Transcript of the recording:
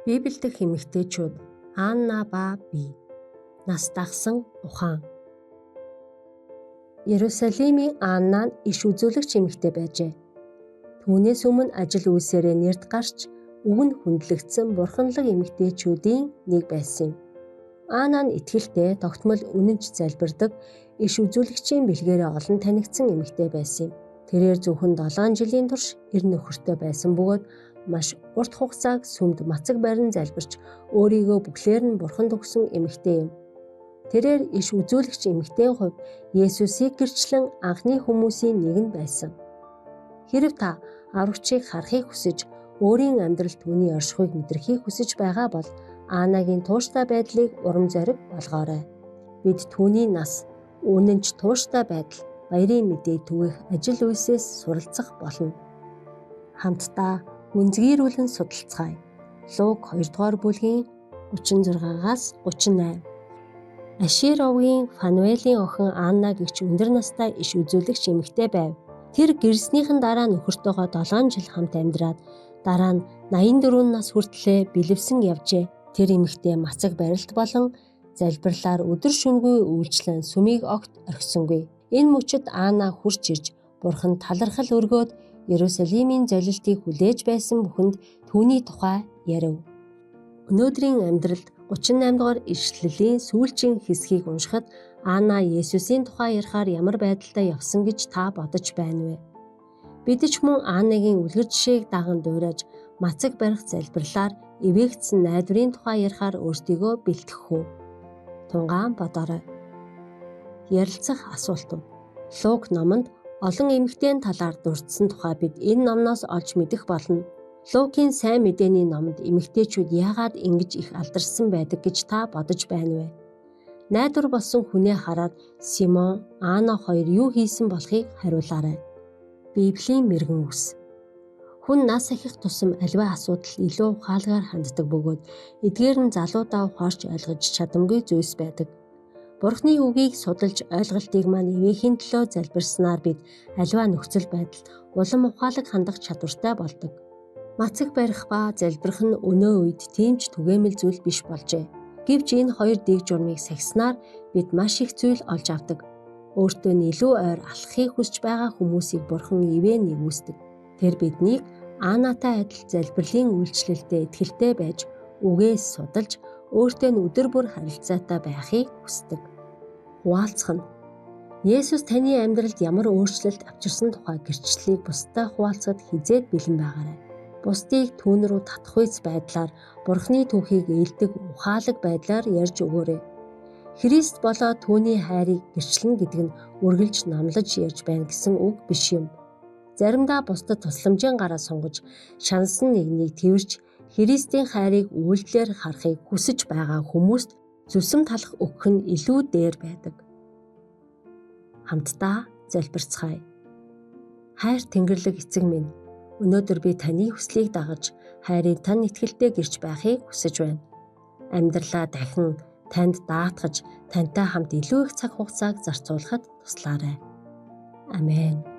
Библиэл дэх эмэгтэйчүүд Анна ба би нас дагсан ухаан. Иерусалимийн Анна нь иш үзүүлэгч эмэгтэй байжээ. Түүнээс өмнө ажил үйлсээрээ нэрд гарч үг нь хүндлэгдсэн бурханлаг эмэгтэйчүүдийн нэг байсан юм. Анна нь итгэлтэй, тогтмол үнэнч залбирдаг, иш үзүүлэгчийн бэлгээрээ олон танигдсан эмэгтэй байсан юм. Тэрээр зөвхөн 7 жилийн турш эр нөхөртэй байсан бөгөөд маш урт хугацааг сүмд мацаг барин залбирч өөрийгөө бүхлээр нь бурханд өгсөн эмэгтэй юм. Тэрээр иш үзүүлэгч эмэгтэйн хувьд Есүсийг гэрчлэн анхны хүмүүсийн нэг нь байсан. Хэрв та аврагчийг харахыг хүсэж, өөрийн амьдрал түүний оршихуйг мэдрэхийг хүсэж байгаа бол Анагийн тууштай байдлыг урам зориг болгоорой. Бид түүний нас, үнэнч тууштай байдал, баярын мэдээ түгээх ажил үйлсээс суралцах болно. Хамтдаа гүнзгийрүүлэн судалцгаая. Луг 2 дугаар бүлгийн 36-аас 38. Ашер овгийн Фануэлийн охин Анна гэгч өндөр настай иш үзүүлэгч эмэгтэй байв. Тэр гэрснийхэн дараа нөхөртөөгөө 7 жил хамт амьдраад дараа нь 84 нас хүртлээр бэлэвсэн явжээ. Тэр эмэгтэй мацаг барилт болон залбирлаар өдөр шөнөгүй үйлчлэн сүмийг огт орхисонгүй. Энэ мөчид Анна хурч ирж Бурханд талархал өргөөд Иерусалимийн золилтыг хүлээж байсан бүхэнд түүний тухай ярив. Өнөөдрийн амьдралд 38 дугаар ишлэлийн сүүлчийн хэсгийг уншихад Анна Есүсийн тухай ярихаар ямар байдалтай явсан гэж та бодож байна вэ? Бид ч мөн Аннагийн үлгэр жишээг даган дуурайж мацаг барих залбирлаар эвээгдсэн найдварын тухай ярихаар өөрсдийгөө бэлтгэх үү? Тунгаан бодоорой. Ярилцах асуултууд. Луг номонд олон эмэгтэйн талаар дурдсан тухай бид энэ номноос олж мэдэх болно. Лукийн сайн мэдээний номонд эмэгтэйчүүд яагаад ингэж их алдарсан байдаг гэж та бодож байна вэ? Найдвар болсон хүнээ хараад Симон, Анна хоёр юу хийсэн болохыг хариулаарай. Библийн мэргэн үс. Хүн нас ахих тусам аливаа асуудал илүү ухаалгаар ханддаг бөгөөд эдгээр нь залуудаа ухаарч ойлгож чадамгүй зүйлс байдаг. Бурхны үгийг судалж ойлголтыг маань ивээхийн төлөө залбирснаар бид аливаа нөхцөл байдалд улам ухаалаг хандах чадвартай болдог. Мацаг барих ба залбирах нь өнөө үед тийм ч түгээмэл зүйл биш болжээ. Гэвч энэ хоёр дэг журмыг сахиснаар бид маш их зүйл олж авдаг. Өөртөө нь илүү ойр алхахыг хүсэж байгаа хүмүүсийг Бурхан ивээ нэгүүлдэг. Тэр биднийг Анатай адил залбирлын үйлчлэлдээ итгэлтэй байж үгээс судалж өөртөө нь өдөр бүр харилцаатай байхыг хүсдэг. Хуваалцах нь Есүс таны амьдралд ямар өөрчлөлт авчирсан тухай гэрчлэлийг бусдад хуваалцахад хизээд бэлэн байгаарай. Бусдыг түүн рүү татахуйц байдлаар Бурхны түүхийг ээлдэг ухаалаг байдлаар ярьж өгөөрэй. Христ болоо түүний хайрыг гэрчлэн гэдэг нь үргэлж номлож ярьж байна гэсэн үг биш юм. Заримдаа бусдад тусламжийн гараа сунгаж шансан нэгнийг тэрч Христийн хайрыг үйлдэлээр харахыг хүсэж байгаа хүмүүст зүсэм талах өгөх нь илүү дээр байдаг. Хамтдаа залбирцгаая. Хайр Тэнгэрлэг эцэг минь, өнөөдөр би таны хүслийг дагаж хайрын тань итгэлтэй гэрч байхыг хүсэж байна. Амьдралаа дахин танд даатгаж тантай хамт илүү их цаг хугацааг зарцуулахад туслаарай. Амен.